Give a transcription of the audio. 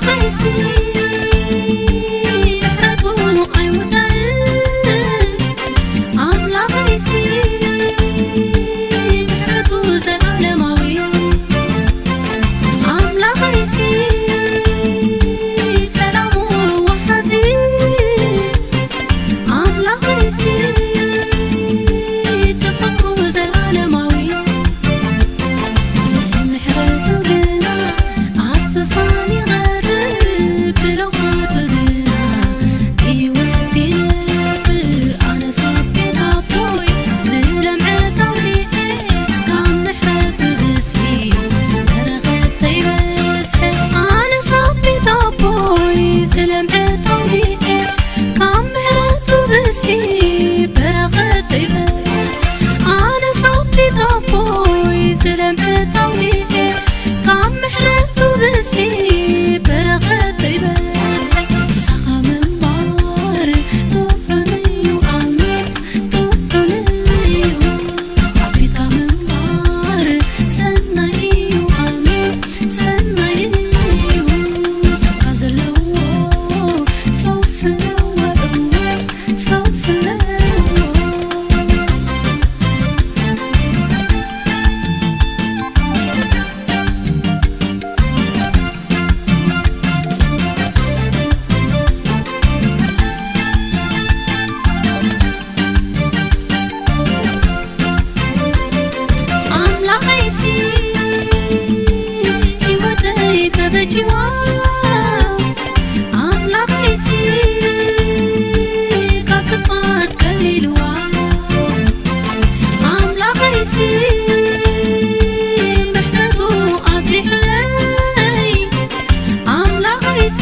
ኣምላኸይሲ ምሕረቱ ኣይውዳእን። ኣምላኸይሲ ምሕረቱ ዘላለማዊ። ኣምላኸይሲ ሰላሙ ወሓዚ። ኣምላኸይሲ ተፈጥሮ ዘላለማዊ። ምሕረቱ ግና ኣብ ዙፋን ይቐርብ፣ ብለውሃቱ ግና ብህይወት ይነብር። ኣነስ ኣብ ቤት ኣቦይ ዝለምዐ ተውሊዐ፣ ካብ ምሕረቱ ብዝሒ በረኸተይ በዝሐ። ኣነስ ኣብ ቤት ኣቦይ ዝለምዐ ተውሊዐ፣ ካብ ምሕረቱ ብዝሒ በረኸተይ በዝሐ። ኣነስ ኣብ ቤት ኣቦይ ዝለምዐ ተውሊዐ፣ ካብ ምሕረቱ ብዝሒ በረኸተይ በዝሐ። ንስኻ ምንባር ጥዑም እዩ፣ ኣሜን፣ ጥዑም እዩ። ኣብ ቤትካ ምንባር ሰናይ እዩ፣ ኣሜን፣ ሰናይ እዩ። ንስኻ ዘለዎ ፈውሲ ኣለዎ፣ እወ፣ ፈውሲ ኣለዎ። ኣምላኸይሲ ህይወተይ ተበጅዋ፣ ኣምላኸይሲ ካብ ክፋት ከሊልዋ፣ ኣምላኸይሲ ምሕረቱ ኣብዚሑለይ፣ ኣምላኸይሲ